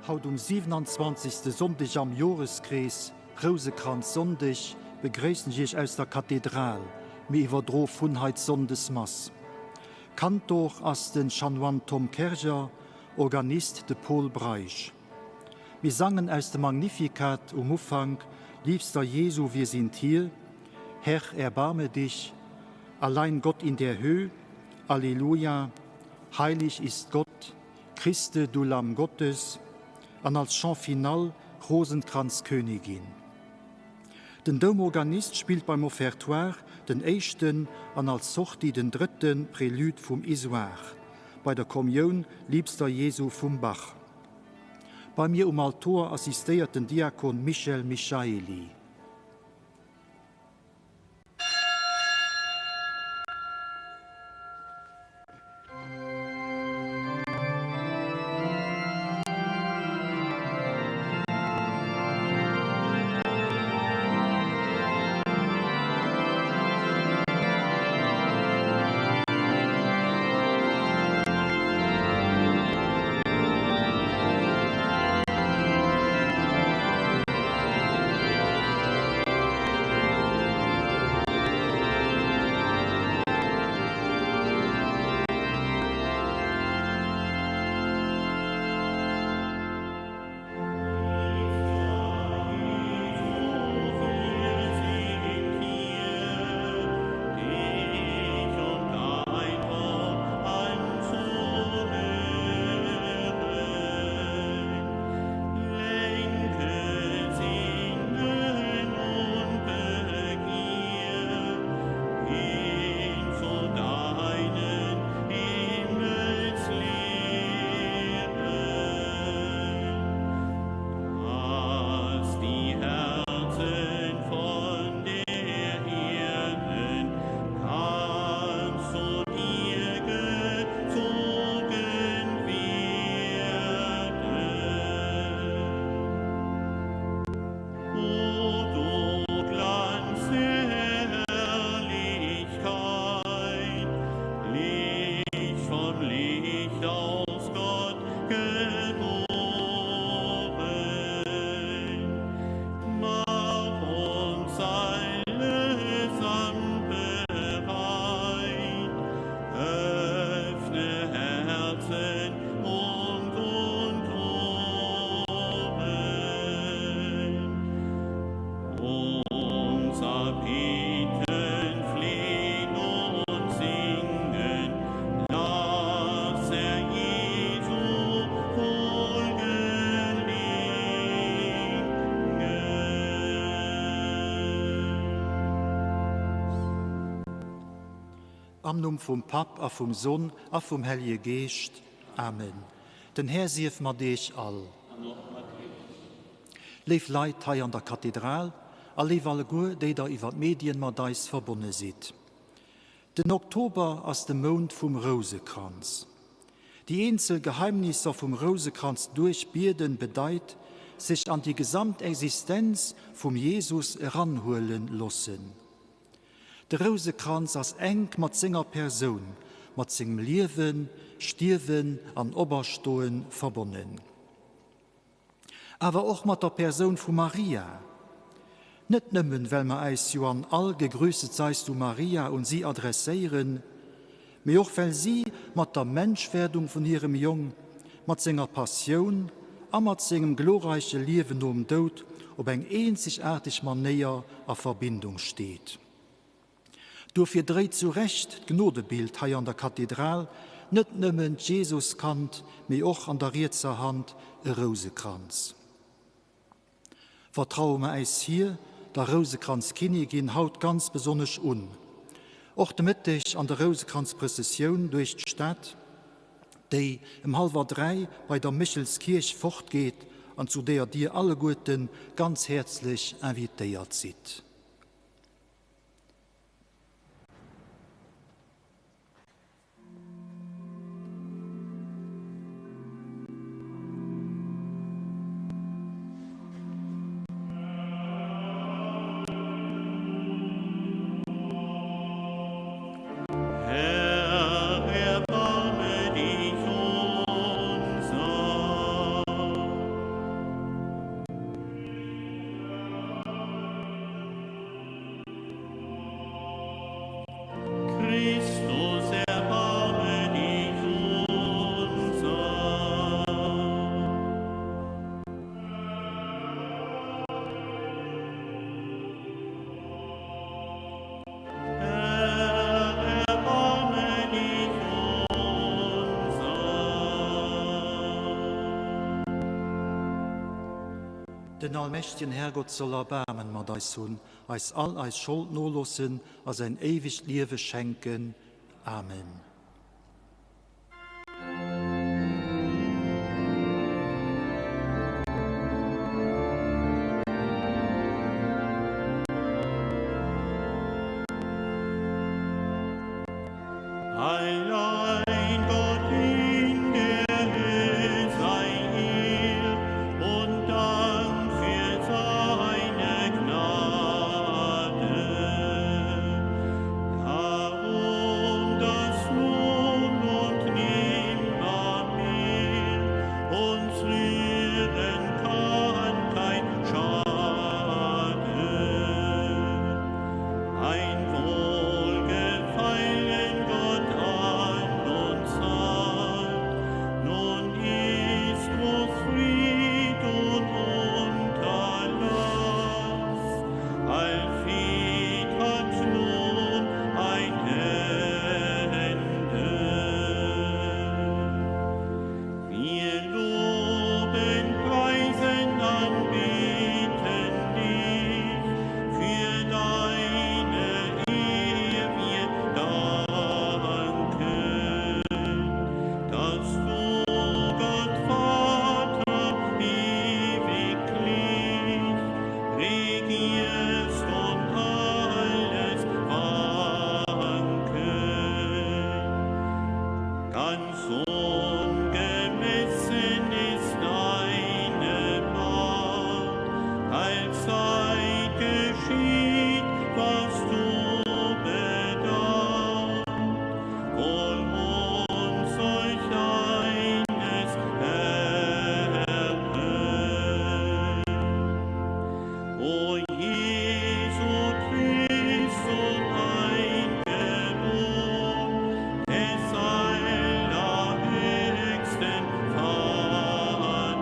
Haut um 27. Sonndeg am Joreskrees, Rousekranzsonndeg, begréissen ech Iech aus der Kathedral. Mir iwwerdro vun hei d'Sonndesmass. Kantor ass de Chanoine Tom Kerger, Organist de Pol Breisch. Mir sangen aus dem Magnificat um Ufank, Liebster Jesu, wir sind hier, Herr, erbarme dich, Allein Gott in der Höh, Alleluja, Heilig ist Gott, Christe, du Lamm Gottes an als Chant final Rosenkranzkönigin. Den Doumorganist spillt beim Offertoire den éischten an als Sortie den drëtte Prélude vum Isoire, bei der Kommioun Liebster Jesu vum Bach. Bei mir um Altoer assistéiert den Diakon Michel Michaely. Am Numm vum Papp a vum Sonn a vum Hellje Geescht. Amen. Den Här sief mat Iech all. Léif Leit hei an der Kathedral a léif alleguer, déi der iwwer d'Medien mat eis verbonne sidd. Den Oktober ass de Mount vum Rousekranz. Déi eenzel Geheimnisser vum Rousekranz duerchbieden bedeit, sech an déi gesamt Existenz vum Jesus eranhuelen lossen. De Rousekranz ass enk mat senger Persoun, mat sengem Liewen, Stierwen an Operstoen verbonnen. Awer och mat der Persoun vu Maria. Net nëmmen, well mer äis jo an all Gegrüßet seist du Maria un si adresséieren, mee och well si mat der Menschwerdung vun hirem Jong, mat senger Passioun a mat sengem glorreiche Liewen nom Doud op eng eenzegaarteg Manéier a Verbindung steet. Dofir dréit zu Recht d'Gnodebild hei an der Kathedral net nëmmen d'Jesuskand, mee och an der rietser Hand e Rousekranz. Vertraue mer äis hir, der Rousekranzkinnigin, haut ganz besonnesch un. Och de Mëtteg an der Rousekranzprëssessioun duerch d'Stad, déi em hallwer 3 bei der Méchelskierch fortgeet an zu deeër Dir alleguerte ganz häerzlech invitéiert sidd. Den allmächtegen Herrgott soll Erbaarmen mat eis hunn, eis all eis Schold noloossen a säin éiwegt Liewe schenken. Amen. Allein Gott in der Höhe sei Ehr und Dank für seine Gnade. Darum, dass nun und nimmermehr uns rühren kann kein Schade. Ein Wohlgefallen Gott an uns hat, nun ist groß Fried und Unterlass, all Fried hat nun ein Ende. Wir loben, preisen, anbeten dich, für deine Ehr wir danken, dass du, Gott Vater, ewiglich regierst und alles wanken. Ganz ungemessen ist deine Macht, allzeit geschieht, was du bedacht. Wohl uns solch eines Herren. O Jesu Christus, Eingeburt des allerhöchsten Vaters,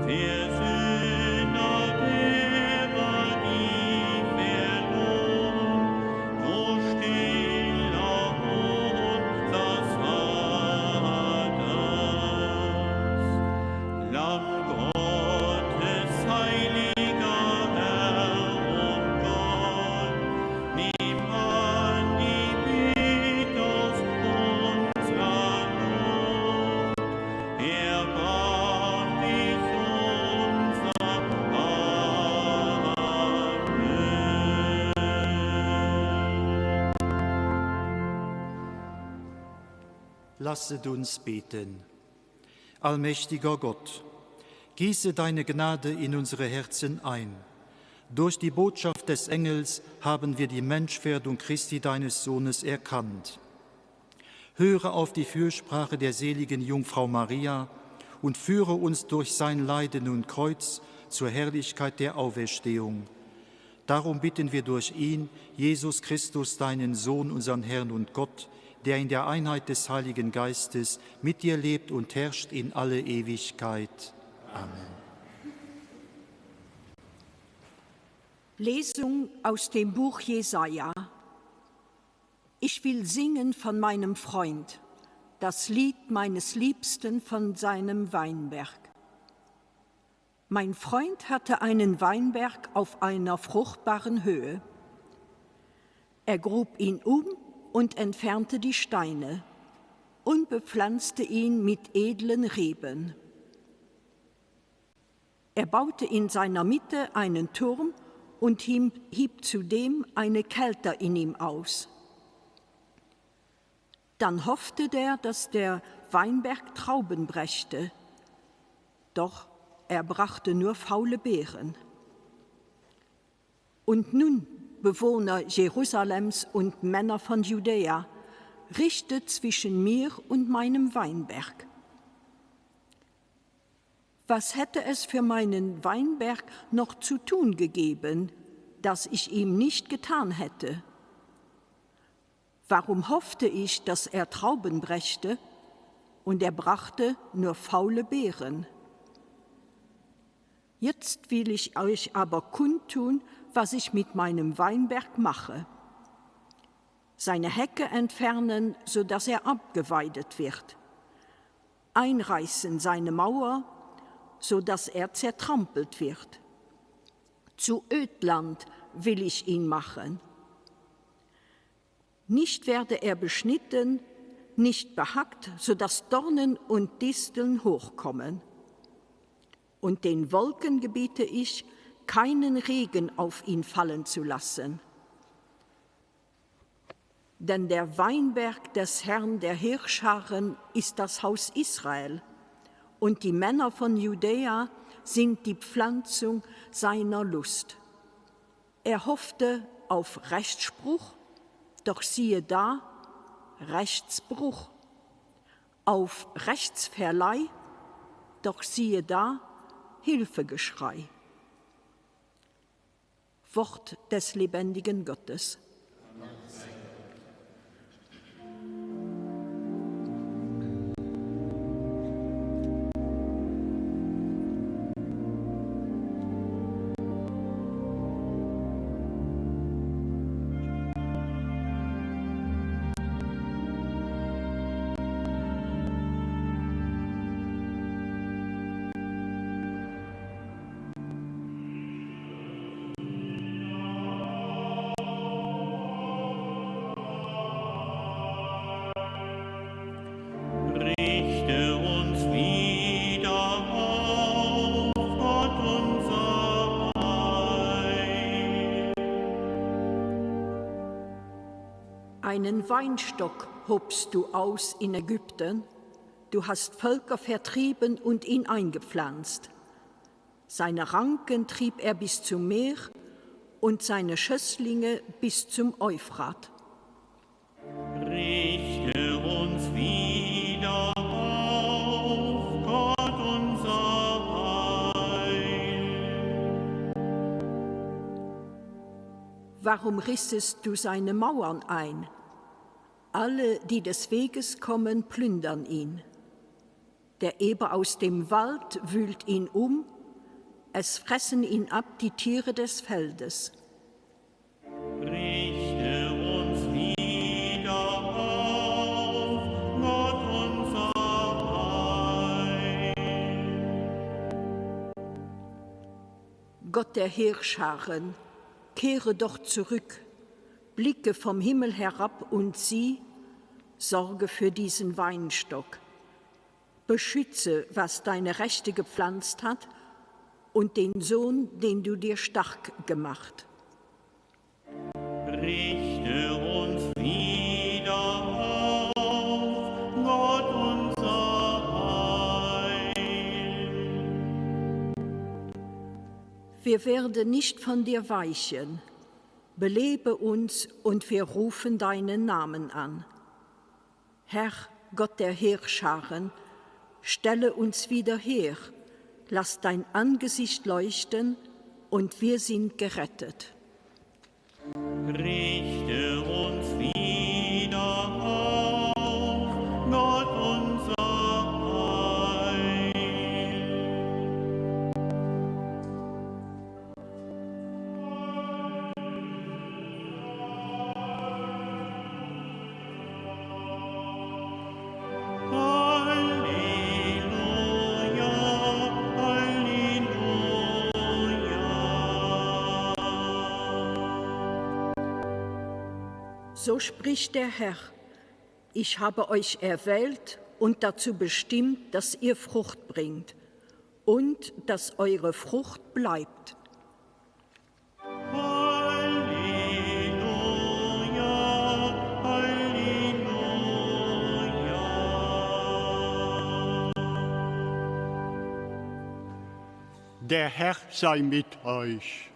Versöhner derer, die verloren, du Stiller unsers Haders. Lamm Gottes, heiliger Herr und Gott, nimm an die Bitt aus unserer Not. Erbarm dich unser. Amen. Lasset uns beten. Allmächtiger Gott, gieße deine Gnade in unsere Herzen ein. Durch die Botschaft des Engels haben wir die Menschwerdung Christi deines Sohnes erkannt. Höre auf die Fürsprache der seligen Jungfrau Maria und führe uns durch sein Leiden und Kreuz zur Herrlichkeit der Auferstehung. Darum bitten wir durch ihn, Jesus Christus, deinen Sohn, unseren Herrn und Gott, der in der Einheit des Heiligen Geistes mit dir lebt und herrscht in alle Ewigkeit. Amen. Lesung aus dem Buch Jesaja. Ich will singen von meinem Freund, das Lied meines Liebsten von seinem Weinberg. Mein Freund hatte einen Weinberg auf einer fruchtbaren Höhe. Er grub ihn um und entfernte die Steine und bepflanzte ihn mit edlen Reben. Er baute in seiner Mitte einen Turm und hieb zudem eine Kelter in ihm aus. Dann hoffte der, dass der Weinberg Trauben brächte. Doch er brachte nur faule Beeren. Und nun, Bewohner Jerusalems und Männer von Judäa, richtet zwischen mir und meinem Weinberg. Was hätte es für meinen Weinberg noch zu tun gegeben, das ich ihm nicht getan hätte? Warum hoffte ich, dass er Trauben brächte, und er brachte nur faule Beeren? Jetzt will ich euch aber kundtun, was ich mit meinem Weinberg mache. Seine Hecke entfernen, so dass er abgeweidet wird. Einreißen seine Mauer, so dass er zertrampelt wird. Zu Ödland will ich ihn machen. Nicht werde er beschnitten, nicht behackt, so dass Dornen und Disteln hochkommen. Und den Wolken gebiete ich, keinen Regen auf ihn fallen zu lassen. Denn der Weinberg des Herrn der Heerscharen ist das Haus Israel, und die Männer von Judäa sind die Pflanzung seiner Lust. Er hoffte auf Rechtsspruch, doch siehe da Rechtsbruch, auf Rechtsverleih, doch siehe da Hilfegeschrei. Wort des lebendigen Gottes. Richte uns wieder auf, Gott unser Heil. Einen Weinstock hobst du aus in Ägypten, du hast Völker vertrieben und ihn eingepflanzt. Seine Ranken trieb er bis zum Meer und seine Schösslinge bis zum Euphrat. Richte uns wieder auf, Gott unser Heil. Warum rissest du seine Mauern ein? Alle, die des Weges kommen, plündern ihn. Der Eber aus dem Wald wühlt ihn um, es fressen ihn ab die Tiere des Feldes. Richte uns wieder auf, Gott unser Heil. Gott der Heerscharen, kehre doch zurück, blicke vom Himmel herab und sieh, sorge für diesen Weinstock. Beschütze, was deine Rechte gepflanzt hat und den Sohn, den du dir stark gemacht. Richte uns wieder auf, Gott unser Heil. Wir werden nicht von dir weichen. Belebe uns und wir rufen deinen Namen an. Herr, Gott der Heerscharen, stelle uns wieder her, lass dein Angesicht leuchten und wir sind gerettet. Richte uns wieder auf, Gott unser Heil. Halleluja, Halleluja. So spricht der Herr, ich habe euch erwählt und dazu bestimmt, dass ihr Frucht bringt und dass eure Frucht bleibt. Halleluja, Halleluja. Der Herr sei mit euch.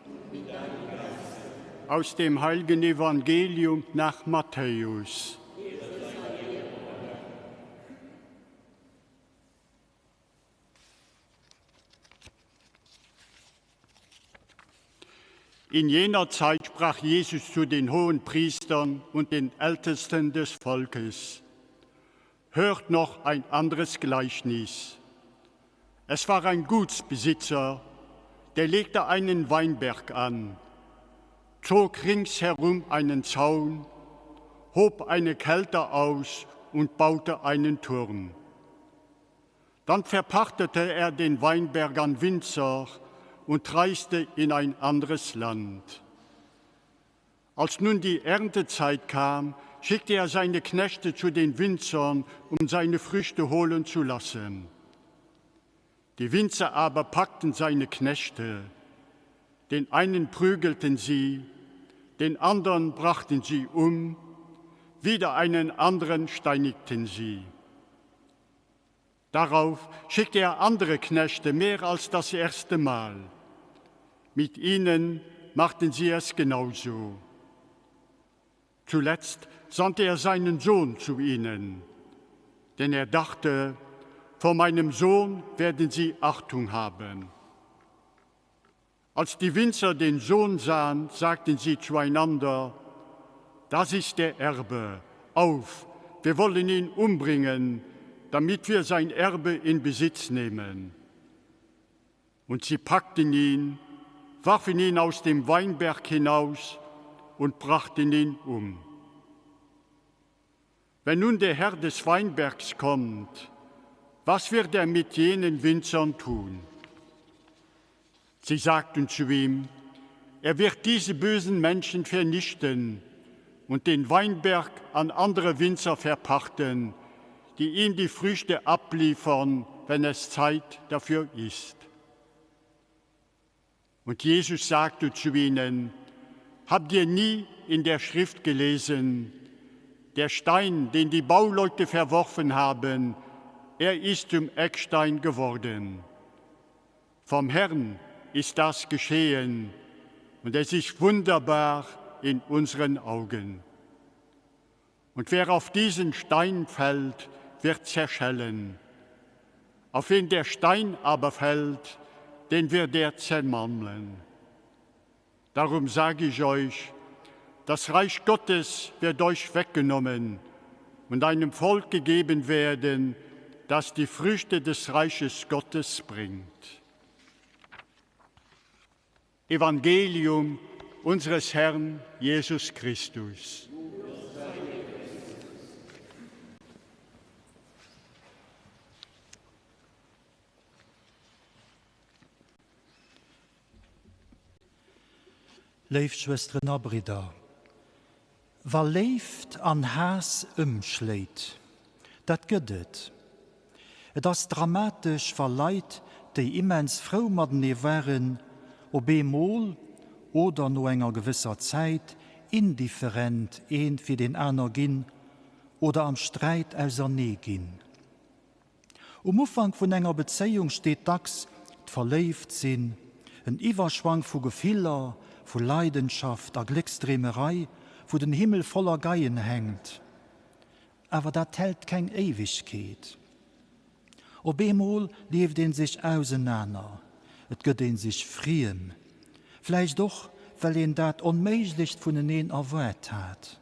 Aus dem heiligen Evangelium nach Matthäus. In jener Zeit sprach Jesus zu den hohen Priestern und den Ältesten des Volkes. Hört noch ein anderes Gleichnis. Es war ein Gutsbesitzer, der legte einen Weinberg an, zog ringsherum einen Zaun, hob eine Kälte aus und baute einen Turm. Dann verpachtete er den Weinberg an Winzer und reiste in ein anderes Land. Als nun die Erntezeit kam, schickte er seine Knechte zu den Winzern, um seine Früchte holen zu lassen. Die Winzer aber packten seine Knechte. Den einen prügelten sie, den anderen brachten sie um, wieder einen anderen steinigten sie. Darauf schickte er andere Knechte mehr als das erste Mal. Mit ihnen machten sie es genauso. Zuletzt sandte er seinen Sohn zu ihnen, denn er dachte, vor meinem Sohn werden sie Achtung haben. Als die Winzer den Sohn sahen, sagten sie zueinander, das ist der Erbe, auf, wir wollen ihn umbringen, damit wir sein Erbe in Besitz nehmen. Und sie packten ihn, warfen ihn aus dem Weinberg hinaus und brachten ihn um. Wenn nun der Herr des Weinbergs kommt, was wird er mit jenen Winzern tun? Sie sagten zu ihm, er wird diese bösen Menschen vernichten und den Weinberg an andere Winzer verpachten, die ihm die Früchte abliefern, wenn es Zeit dafür ist. Und Jesus sagte zu ihnen, Habt ihr nie in der Schrift gelesen, der Stein, den die Bauleute verworfen haben, er ist zum Eckstein geworden. Vom Herrn ist das geschehen und es ist wunderbar in unseren Augen. Und wer auf diesen Stein fällt, wird zerschellen. Auf wen der Stein aber fällt, den wird er zermalmen. Darum sage ich euch, das Reich Gottes wird euch weggenommen und einem Volk gegeben werden, das die Früchte des Reiches Gottes bringt. Evangelium unseres Herrn Jesus Christus. Léif Schwësteren a Bridder, wa Léift an Haass ëmschléit, dat gëtt et. Et ass dramatesch, wa Leit, déi immens frou matenee waren, op eemol oder no enger gewësser Zäit indifferent een fir deen aner ginn oder am Sträit ausernee ginn. Um Ufank vun enger Bezéiung steet dacks d'Verléiftsinn, en Iwwerschwank vu Gefiller, vu Leidenschaft a Glécksdreemerei, wou den Himmel voller Geien hänkt. Awer dat hält keng Éiwegkeet. Op eemol lieft een sech ausenaner, et gëtt een sech friem, vläicht och well een dat Onméiglecht vuneneen erwaart hat.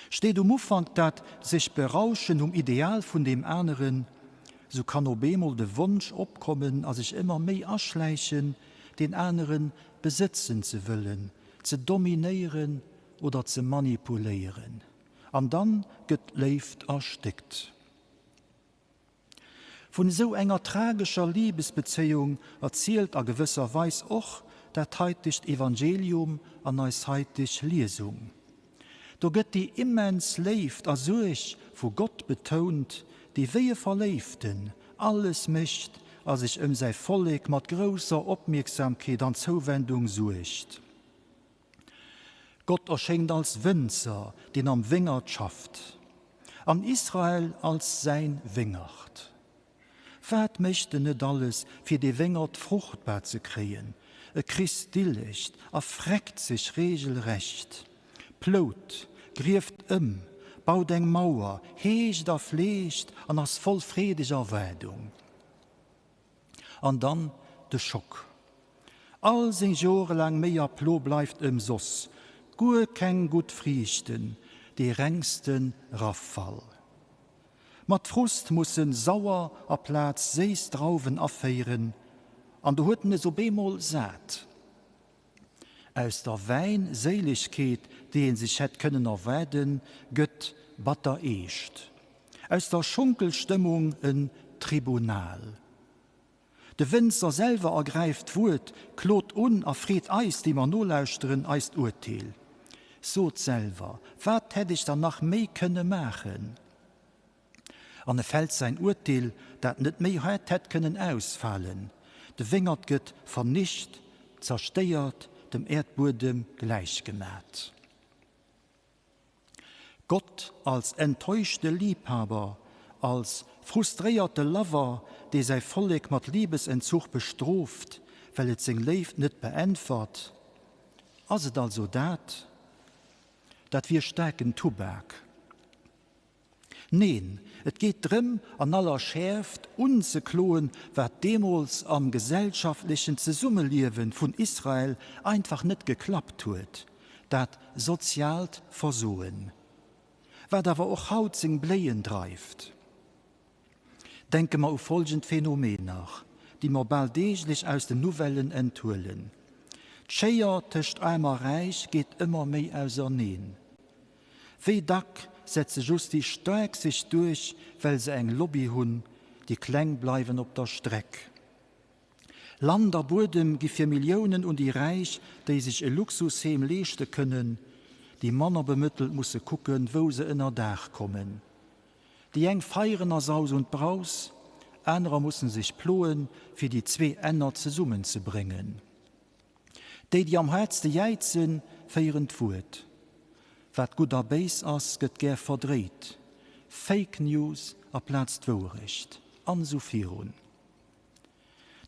Steet um Ufank dat sech berauschen um Ideal vun deem aneren, sou kann op eemol de Wonsch opkommen a sech ëmmer méi aschläichen, deen anere besëtzen ze wëllen, ze dominéieren oder ze manipuléieren. An dann gëtt d'Léift erstéckt. Vun esou enger tragescher Libesbezéiung erzielt a gewësser Weis och dat haitegt Evangelium an eis haiteg Liesung. Do gëtt déi immens Léift a Suerg vu Gott betount, dee wéi e Verléiften alles mécht a sech ëm säi Vollek mat grousser Opmierksamkeet an Zouwendung suergt. Gott erschéngt als Wënzer, deen am Wéngert schafft, an Israel als säin Wéngert. Wat mécht en net alles, fir dee Wéngert fruchtbar ze kréien? E kristillegt a freckt sech regelrecht, plout, grieft ëm, baut eng Mauer, heegt a fleegt an ass voll freedeger Erwaardung. An dann de Schock. All seng jorelaang Méi a Plo bleift ëmsoss, guer keng gutt Friichten, dee rengste Raffall. Mat Frust muss en sauer aplaz séiss Drauwen aféieren, an do huet en es op eemol sat. Aus der Wäin-Séilegkeet, déi ee sech hätt kënnen erwaarden, gëtt batter eescht. Aus der Schunkelstëmmung en. Tribunal. De Wënzer selwer ergräift d'Wuert, klot un a freet eis, déi mer nolauschteren, eist Urteel. Sot selwer, wat hätt ech dann nach méi kënne maachen? An e fält säin Urteel, dat net méi haart hätt kënnen ausfalen, De Wéngert gëtt vernicht, zerstéiert, dem Äerdbuedem gläichgemat. Gott als enttäuschte Liebhaber, als frustréierte Lover, dee säi Vollek mat Liebesentzuch bestrooft, well et seng Léift net beäntwert. Ass et also dat? Dat wier staarken Tubak. Neen, et geet drëm, an aller Schäerft unzekloen, wat deemools am gesellschaftlechen Zesummeliewe vun Israel einfach net geklappt huet, dat soziaalt Versoen, wat awer och haut seng Bléien dreift. Denke mer u folgend Phänomener, déi mer bal deeglech aus den Nouvellen enthuelen, D'Schéier tëscht Aarm a Räich geet ëmmer méi auserneen. Wéi dack setze just déi Staark sech duerch, well se eng Lobby hunn, déi Kleng bleiwen op der Streck. Land a Buedem gi fir Milliounen un déi Räich, déi sech e Luxusheem leeschte kënnen, déi manner Bemëttelt musse kucken, wou se ënner Daach kommen. Déi eng feieren a Saus und Braus, anerer mussen sech ploen, fir déi zwee Enner zesummenzebréngen. Déi, déi am haartste jäizen, féieren d'Wuert. Wat gutt a béis ass, gëtt gär verdréit, Fake News aplaz d'Wouerecht, an esou virun.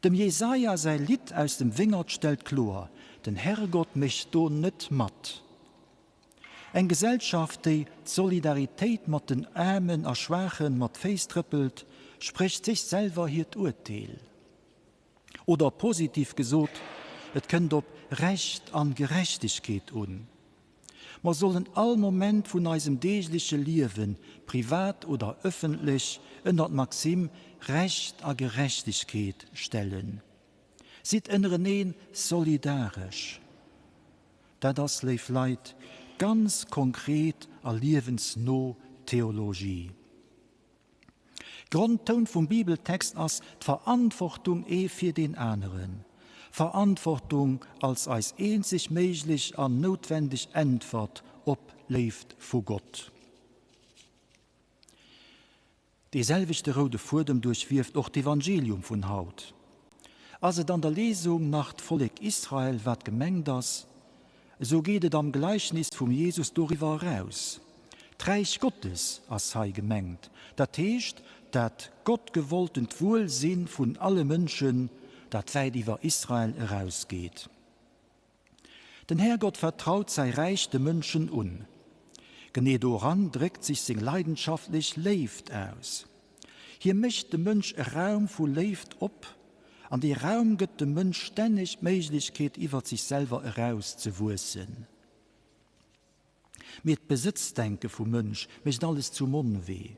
Dem Jesaja säi Lidd aus dem Wéngert stellt kloer, Den Herrgott mécht do net mat. Eng Gesellschaft, déi d'Solidaritéit mat den Aarmen a Schwaache mat Féiss trëppelt, sprécht sech selwer hiert Urteel. Oder positiv gesot, et kënnt op Recht an Gerechtegkeet un. Mer sollen all Moment vun eisem deegleche Liewen, privat oder ëffentlech, ënner d'Maxime Recht a Gerechtegkeet stellen. Sidd ënnereneen solidaresch. Dat ass, léif Leit, ganz konkret a liewensno Theologie. Grondtoun vum Bibeltext ass d'Verantwortung ee fir deen aneren. Verantwortung als eis eenzeg méiglech an noutwendeg Äntwert op Léift vu Gott. Dee selwechte roude Fuedem duerchwieft och d'Evangelium vun haut. Ass et an der Lesung nach d'Vollek Israel, wat gemengt ass, esou geet et am Gleichnis vum Jesus doriwwer eraus. D'Räich Gottes ass hei gemengt, dat heescht dat gottgewolltent Wuelsinn vun alle Mënschen, dat wäit iwwer Israel erausgeet. Den Härgott vertraut säi Räich de Mënschen un. Genee doran dréckt sech seng leidenschaftlech Léift aus. Hie mécht dem Mënsch e Raum vu Léift op, an dee Raum gëtt dem Mënsch stänneg d'Méiglechkeet iwwert sech selwer eraus ze wuessen. Mee d'Besëtzdenke vum Mënsch mécht alles zum Onwee.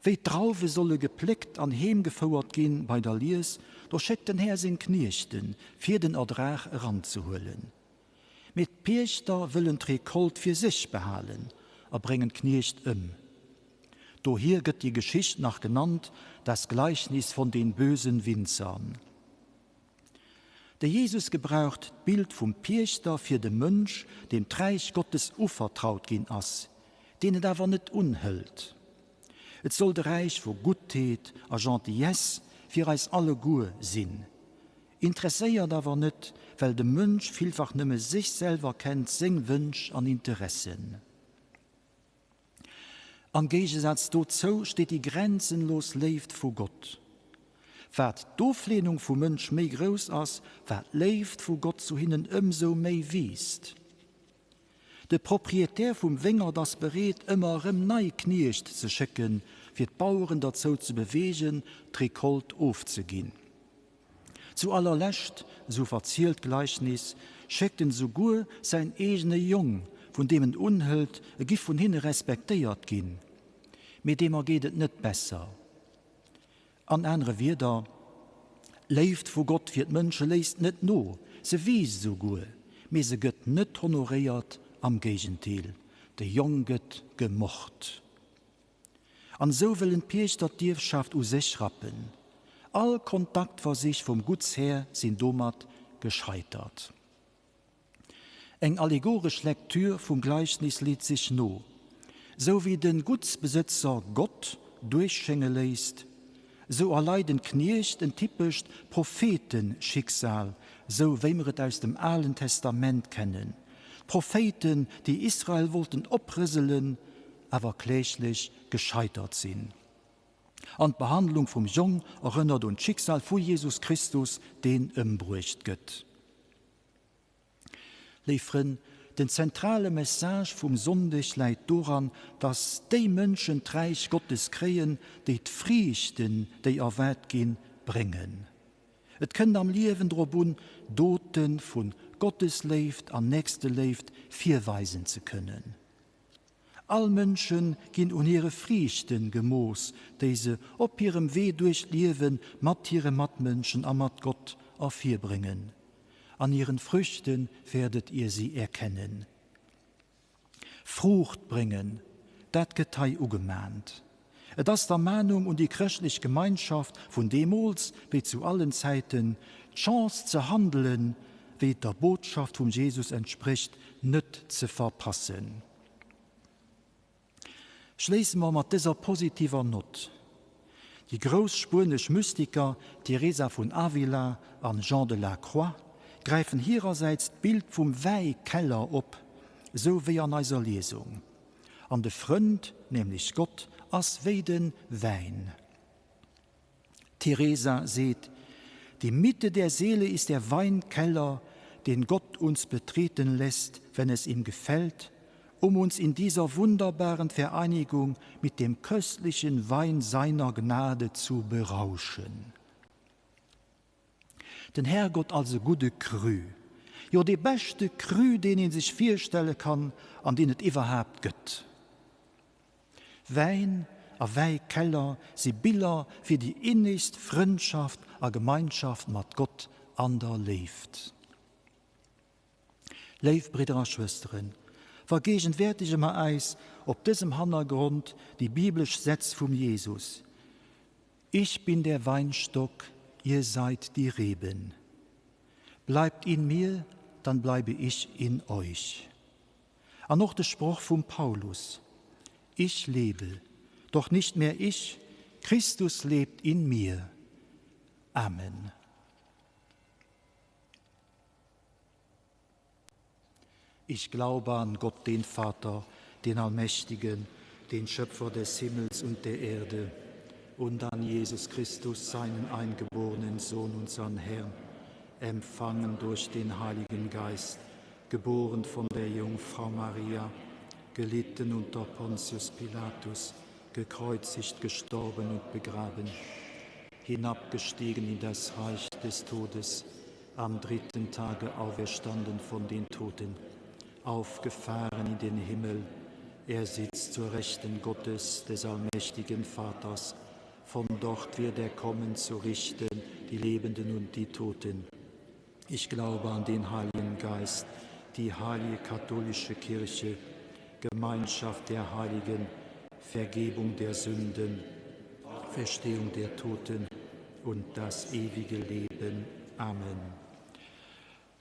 Wéi d'Drauwe solle gepléckt an heem gefouert ginn bei der Lies, do schéckt den Här seng Kniechten, fir den Ertrag eranzehuelen. Mee d'Piechter wëllen d'Recolte fir sech behalen a bréngen d'Kniecht ëm. Dohier gëtt déi Geschicht nach genannt, Das Gleichnis von den bösen Winzern. De Jesus gebraucht d'Bild vum Piechter fir de Mënsch, deem d'Räich Gottes uvertraut ginn ass, deen et awer net unhëlt. Et soll de Räich vu Guttheet a Gentillesse fir eis alleguer sinn. Interesséiert awer net, well de Mënsch villfach nëmme sech selwer kennt, seng Wënsch an Interessen. Am Géigesaz dozou steet déi grenzenlos Léift vu Gott. Wat d'Ofleenung vum Mënsch méi grouss ass, wat d'Léift vu Gott zu hinnen ëmsou méi wiisst. De Proprietär vum Wéngert ass bereet, ëmmer erëm nei Kniecht ze schécken, fir d'Baueren derzou ze beweegen, d'Recolte ofzeginn. Zu allerlescht, esou verzielt d'Gleichnis, schéckt en esouguer säin eegene Jong, vun deem en unhëlt, e giff vun hinne respektéiert ginn. Mee deem ergeet et net besser. An anere Wierder, D'Léift vu Gott fir d'Mënsche léisst net no, se wiisst esouguer, mee se gëtt net honoréiert, am Géigendeel, de Jong gëtt gemort. An esou wëllen d'Piechter d'Ierfschaft u sech rappen. All Kontaktversich vum Guttshär sinn domat gescheitert. Eng allegoresch Lektür vum Gleichnis leet sech no. Sou wéi den Guttsbesëtzer Gott duerchschénge léisst, sou erleiden d'Kniecht en typescht Prophetenschicksal, sou wéi mer et aus dem Alen Testament kennen, D'Prophéiten, déi Israel wollten oprëselen, awer kläglech gescheitert sinn. An d'Behandlung vum Jong erënnert un d'Schicksal vu Jesus Christus, deen ëmbruecht gëtt. Léif Frënn, den zentrale Message vum Sonndeg läit doran, dass déi Mënschen d'Räich Gottes kréien, déi d'Friichten, déi erwaart ginn, bréngen. Et kënnt am Liewen drop un, Dote vu Gottesléift an Nächsteléift virweisen ze kënnen. All Mënsche ginn un hire Friichte gemooss, déi se op hirem Wee duerch d'Liewe mat hire Matmënschen a mat Gott ervirbréngen. An ihren Früchten werdet ihr sie erkennen. Fruucht bréngen, dat gëtt hei ugemahnt. Et ass d'Ermahnung un déi chrëschtlech Gemeinschaft vun deemools wéi zu allen Zäiten, d'Chance ze handelen, wéi et der Botschaft vum Jesus entsprécht, net ze verpassen. Schléisse mer mat dëser positiver Nott. Déi grouss spuenesch Mystiker Teresa vun Avila an Jean de la Croix gräifen hirersäits d'Bild vum Wäikeller op, esou wéi an eiser Liesung. An de Frënd, nämlech Gott, ass wéi de Wäin. D'Teresa seet, Die Mitte der Seele ist der Weinkeller, den Gott uns betreten lässt, wenn es ihm gefällt, um uns in dieser wunderbaren Vereinigung mit dem köstlichen Wein seiner Gnade zu berauschen. Den Härgott als e gudde Cru, jo dee beschte Cru, deen ee sech virstelle kann an deen et iwwerhaapt gëtt. Wäin a Wäikeller si Biller fir déi innegst Frëndschaft a Gemeinschaft mat Gott an der Léift. Léif Bridder a Schwësteren, vergegenwäertege mer äis op dësem Hannergrond déi biblesch Sätz vum Jesus, Ich bin der Weinstock, ihr seid die Reben. Bleibt in mir, dann bleibe ich in euch. An och de Sproch vum Paulus, Ich lebe, doch nicht mehr ich, Christus lebt in mir. Amen. Ich glaube an Gott, den Vater, den Allmächtigen, den Schöpfer des Himmels und der Erde, und an Jesus Christus, seinen eingeborenen Sohn, unseren Herrn, empfangen durch den Heiligen Geist, geboren von der Jungfrau Maria, gelitten unter Pontius Pilatus, gekreuzigt, gestorben und begraben, hinabgestiegen in das Reich des Todes, am dritten Tage auferstanden von den Toten, aufgefahren in den Himmel, er sitzt zur Rechten Gottes des allmächtigen Vaters, von dort wird er kommen zu richten die Lebenden und die Toten. Ich glaube an den Heiligen Geist, die heilige katholische Kirche, Gemeinschaft der Heiligen, Vergebung der Sünden, Verstehung der Toten und das ewige Leben. Amen.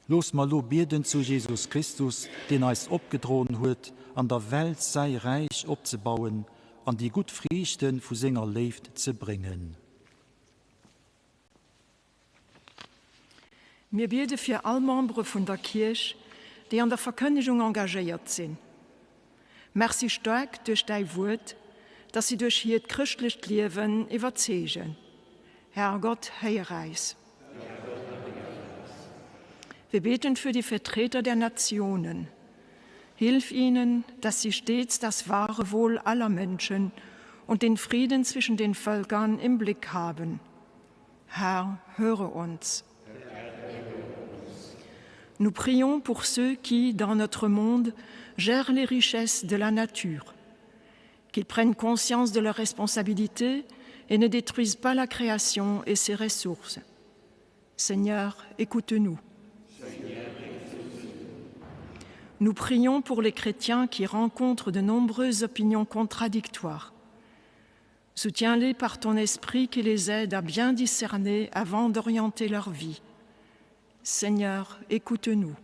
Looss mer elo bieden zu Jesus Christus, deen eis opgedroen huet, an der Welt säi Räich opzebauen an déi gutt Friichte vu senger Léift ze bréngen. Mir biede fir all Membere vun der Kierch, déi an der Verkënnegung engagéiert sinn. Maach si staark duerch däi Wuert, dass si duerch hiert chrëschtlecht Liewen iwwerzeegen. Herrgott, héier äis. Wir beten für die Vertreter der Nationen. Hilf ihnen, dass sie stets das wahre Wohl aller Menschen und den Frieden zwischen den Völkern im Blick haben. Herr, höre uns. Nous prions pour ceux qui, dans notre monde, gèrent les richesses de la nature, qu'ils prennent conscience de leurs responsabilités et ne détruisent pas la création et ses ressources. Seigneur, écoute-nous. Nous prions pour les chrétiens qui rencontrent de nombreuses opinions contradictoires. Soutiens-les par ton esprit qui les aide à bien discerner avant d'orienter leur vie. Seigneur, écoute-nous.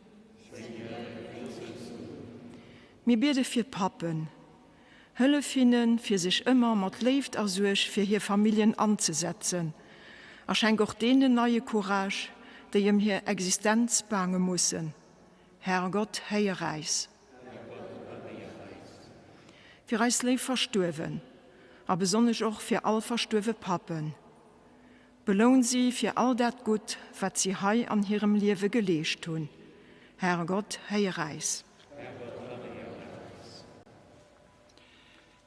Mir biede fir d'Pappen. Hëllef hinnen, fir sech ëmmer mat Léift a Suerg fir hir Familljen anzesetzen, a schenk och deenen neie Courage, déi ëm hir Existenz baange mussen. Herrgott, héier äis. Fir eis léif Verstuerwen, a besonnesch och fir all verstuerwe Pappen. Beloun si fir all dat Gutt, wat si hei an hirem Liewe geleescht hunn. Herrgott, héier äis.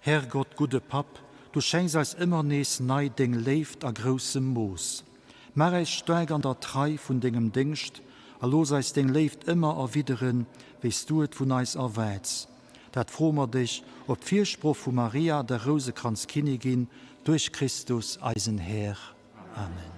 Herrgott, gudde Papp, du schenks eis ëmmer nees nei deng Léift a groussem Mooss. Maach äis staark an der Trei vun dengem Déngscht a looss eis deng Léift ëmmer erwideren, wéi s du et vun eis erwaarts. Dat froe mer dech op d'Firsproch vu Maria, der Rousekranzkinnigin, duerch Christus, eisen Här. Amen.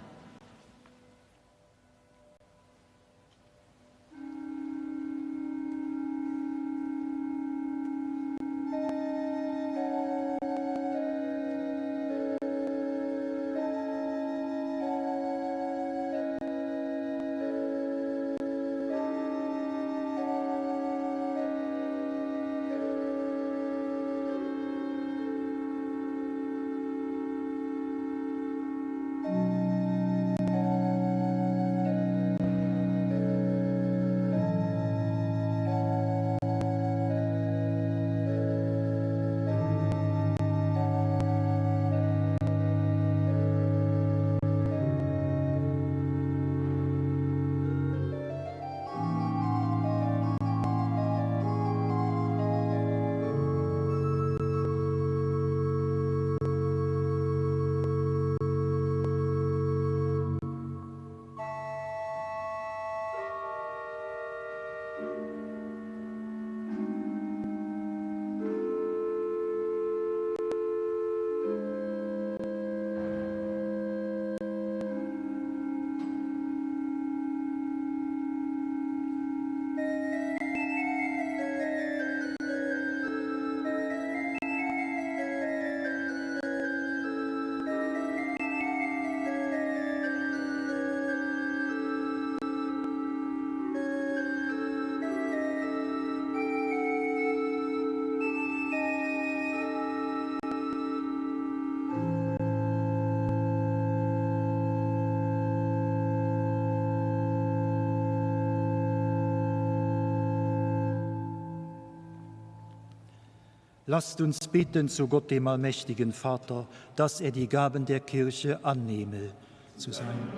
Lasst uns beten zu Gott, dem allmächtigen Vater, dass er die Gaben der Kirche annehme zu seinem.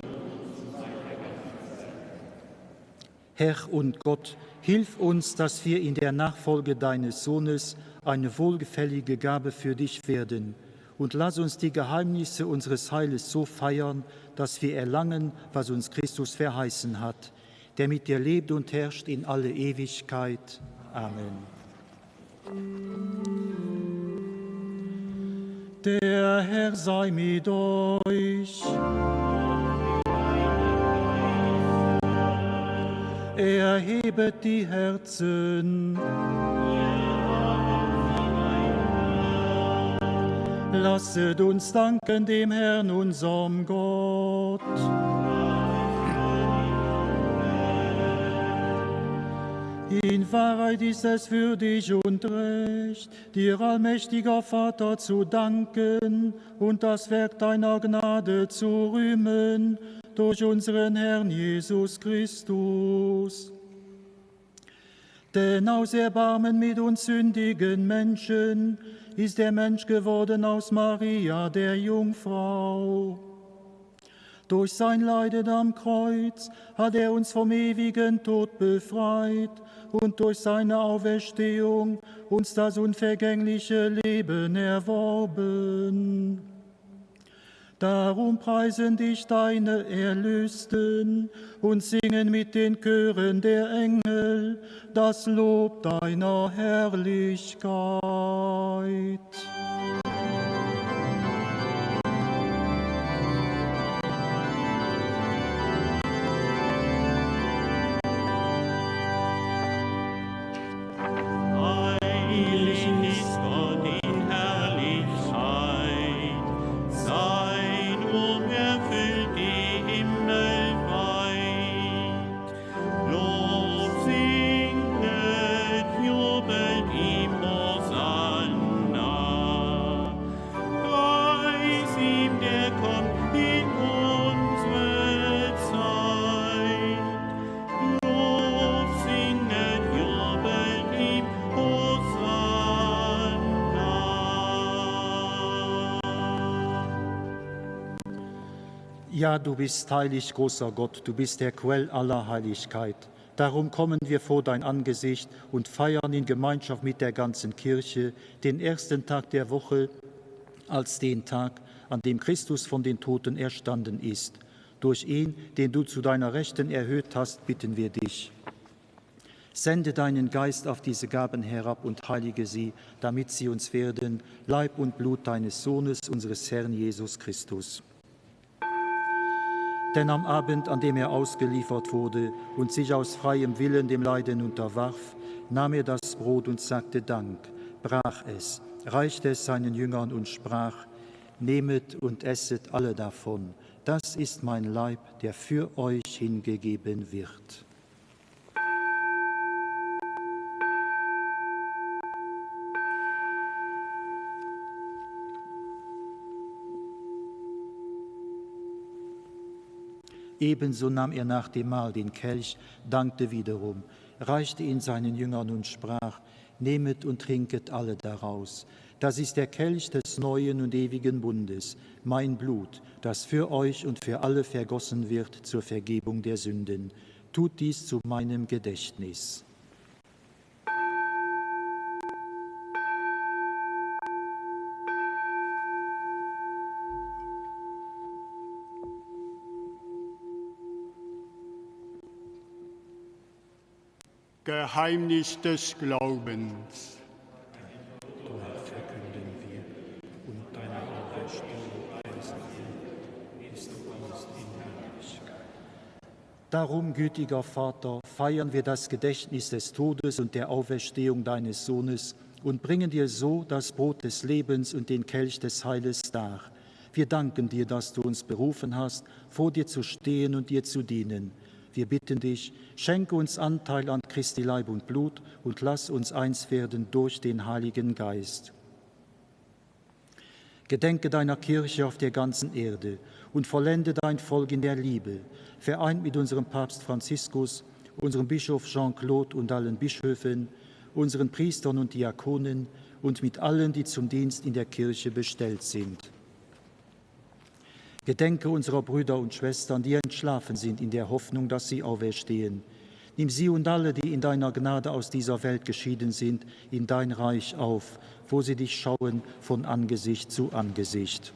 Herr und Gott, hilf uns, dass wir in der Nachfolge deines Sohnes eine wohlgefällige Gabe für dich werden. Und lass uns die Geheimnisse unseres Heiles so feiern, dass wir erlangen, was uns Christus verheißen hat, der mit dir lebt und herrscht in alle Ewigkeit. Amen. Der Herr sei mit euch. Erhebet die Herzen. Lasset uns danken dem Herrn, unserem Gott. In Wahrheit ist es würdig und recht, dir allmächtiger Vater zu danken und das Werk deiner Gnade zu rühmen durch unseren Herrn Jesus Christus. Denn aus Erbarmen mit uns sündigen Menschen ist der Mensch geworden aus Maria, der Jungfrau. Durch sein Leiden am Kreuz hat er uns vom ewigen Tod befreit und durch seine Auferstehung uns das unvergängliche Leben erworben. Darum preisen dich deine Erlösten und singen mit den Chören der Engel das Lob deiner Herrlichkeit. Heilig ist Gott in Herrlichkeit. Ja, du bist heilig, großer Gott, du bist der Quell aller Heiligkeit. Darum kommen wir vor dein Angesicht und feiern in Gemeinschaft mit der ganzen Kirche den ersten Tag der Woche als den Tag, an dem Christus von den Toten erstanden ist. Durch ihn, den du zu deiner Rechten erhöht hast, bitten wir dich. Sende deinen Geist auf diese Gaben herab und heilige sie, damit sie uns werden, Leib und Blut deines Sohnes, unseres Herrn Jesus Christus. Denn am Abend, an dem er ausgeliefert wurde und sich aus freiem Willen dem Leiden unterwarf, nahm er das Brot und sagte Dank, brach es, reichte es seinen Jüngern und sprach: Nehmet und esset alle davon, das ist mein Leib, der für euch hingegeben wird. Ebenso nahm er nach dem Mahl den Kelch, dankte wiederum, reichte ihn seinen Jüngern und sprach: Nehmet und trinket alle daraus. Das ist der Kelch des neuen und ewigen Bundes, mein Blut, das für euch und für alle vergossen wird zur Vergebung der Sünden. Tut dies zu meinem Gedächtnis. Geheimnis des Glaubens. Verkünden wir und deine Auferstehung preisen wir, bis du kommst in Herrlichkeit. Darum, gütiger Vater, feiern wir das Gedächtnis des Todes und der Auferstehung deines Sohnes und bringen dir so das Brot des Lebens und den Kelch des Heiles dar. Wir danken dir, dass du uns berufen hast, vor dir zu stehen und dir zu dienen. Wir bitten dich, schenke uns Anteil an Christi Leib und Blut und lass uns eins werden durch den Heiligen Geist. Gedenke deiner Kirche auf der ganzen Erde und vollende dein Volk in der Liebe, vereint mit unserem Papst Franziskus, unserem Bischof Jean-Claude und allen Bischöfen, unseren Priestern und Diakonen und mit allen, die zum Dienst in der Kirche bestellt sind. Gedenke unserer Brüder und Schwestern, die entschlafen sind, in der Hoffnung, dass sie auferstehen. Nimm sie und alle, die in deiner Gnade aus dieser Welt geschieden sind, in dein Reich auf, wo sie dich schauen von Angesicht zu Angesicht.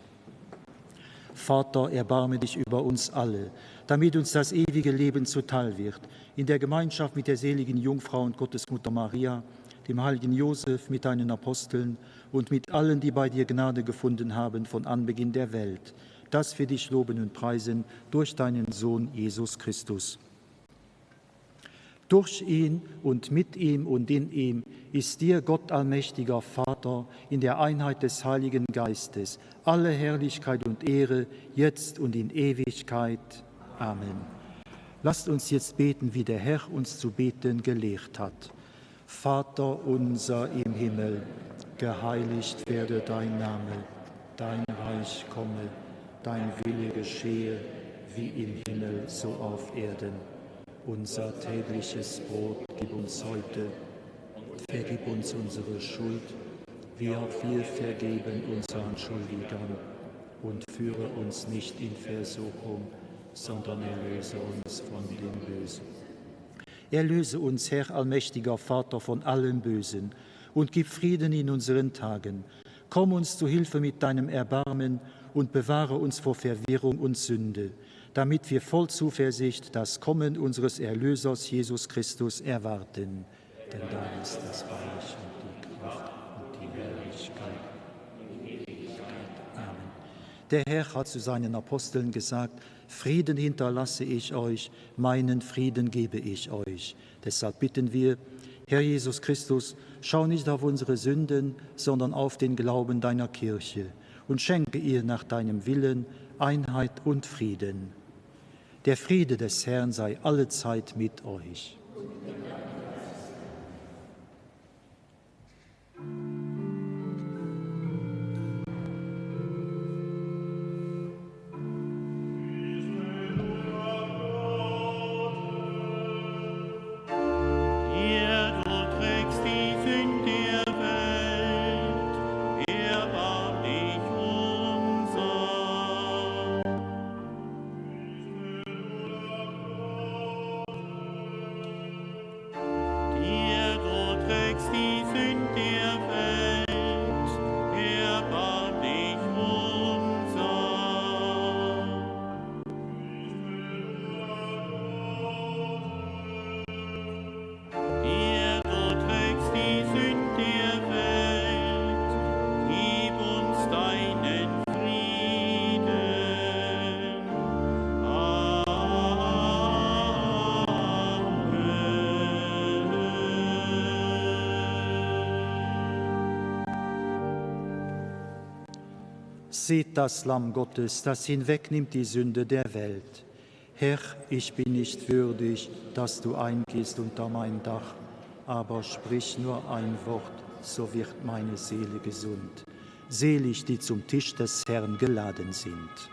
Vater, erbarme dich über uns alle, damit uns das ewige Leben zuteil wird, in der Gemeinschaft mit der seligen Jungfrau und Gottesmutter Maria, dem heiligen Josef, mit deinen Aposteln und mit allen, die bei dir Gnade gefunden haben von Anbeginn der Welt, dass wir dich loben und preisen durch deinen Sohn Jesus Christus. Durch ihn und mit ihm und in ihm ist dir, Gott allmächtiger Vater, in der Einheit des Heiligen Geistes, alle Herrlichkeit und Ehre, jetzt und in Ewigkeit. Amen. Lasst uns jetzt beten, wie der Herr uns zu beten gelehrt hat. Vater unser im Himmel, geheiligt werde dein Name, dein Reich komme, dein Wille geschehe, wie im Himmel so auf Erden. Unser tägliches Brot gib uns heute, vergib uns unsere Schuld, wie auch wir vergeben unseren Schuldigern, und führe uns nicht in Versuchung, sondern erlöse uns von dem Bösen. Erlöse uns, Herr allmächtiger Vater, von allem Bösen und gib Frieden in unseren Tagen. Komm uns zu Hilfe mit deinem Erbarmen und bewahre uns vor Verwirrung und Sünde, damit wir voll Zuversicht das Kommen unseres Erlösers Jesus Christus erwarten. Denn dein ist das Reich und die Kraft und die Herrlichkeit. Amen. Der Herr hat zu seinen Aposteln gesagt, Frieden hinterlasse ich euch, meinen Frieden gebe ich euch. Deshalb bitten wir, Herr Jesus Christus, schau nicht auf unsere Sünden, sondern auf den Glauben deiner Kirche und schenke ihr nach deinem Willen Einheit und Frieden. Der Friede des Herrn sei allezeit mit euch. Der du trägst die Sünd der Welt, erbarm dich unser. Seht das Lamm Gottes, das hinwegnimmt die Sünde der Welt. Herr, ich bin nicht würdig, dass du eingehst unter mein Dach, aber sprich nur ein Wort, so wird meine Seele gesund. Selig, die zum Tisch des Herrn geladen sind.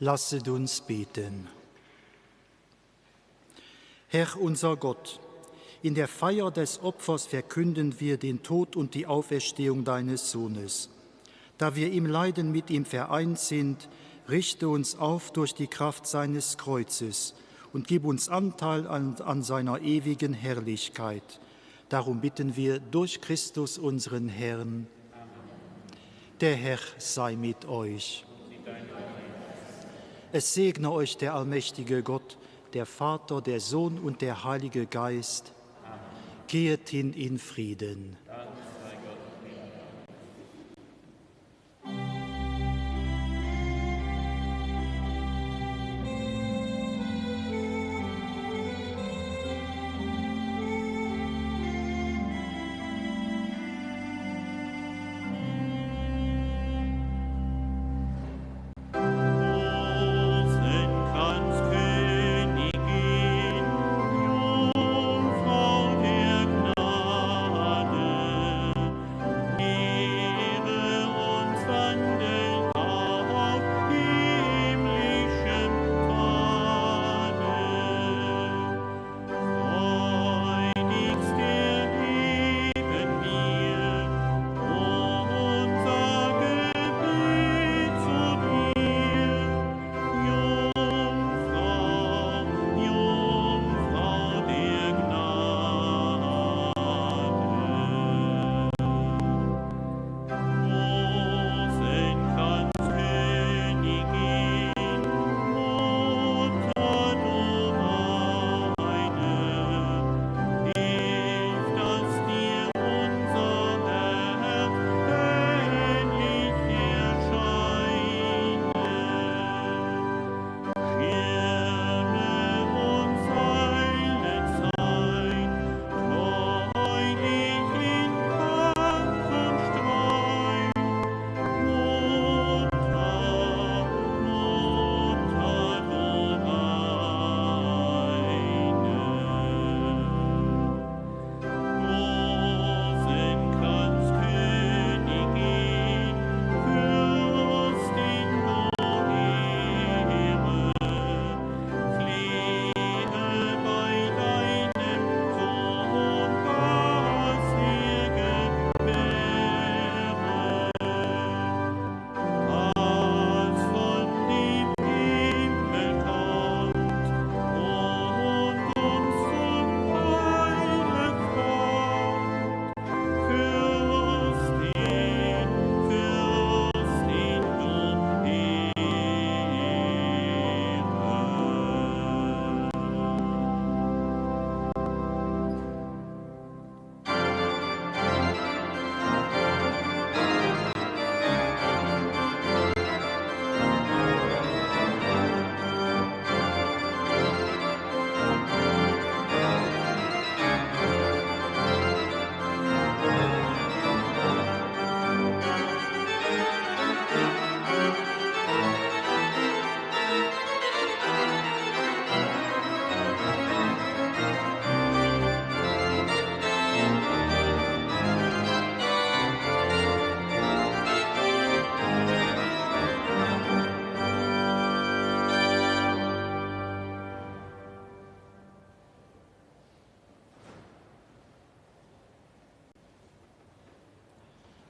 Lasset uns beten. Herr unser Gott, in der Feier des Opfers verkünden wir den Tod und die Auferstehung deines Sohnes. Da wir im Leiden mit ihm vereint sind, richte uns auf durch die Kraft seines Kreuzes und gib uns Anteil an, an seiner ewigen Herrlichkeit. Darum bitten wir durch Christus unseren Herrn. Der Herr sei mit euch. Es segne euch der allmächtige Gott, der Vater, der Sohn und der Heilige Geist. Gehet hin in Frieden. Rosenkranzkönigin, Jungfrau der Gnade.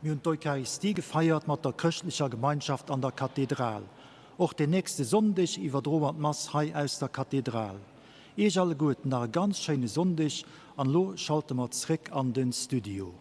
Mir hunn d'Eucharistie gefeiert mat der chrëschtlecher Gemeinschaft an der Kathedral. Och den nächste Sonndeg iwwerdroe mer d'Mass hei aus der Kathedral. Iech alleguerten nach e ganz schéine Sonndeg an elo schalte mer zréck an den Studio.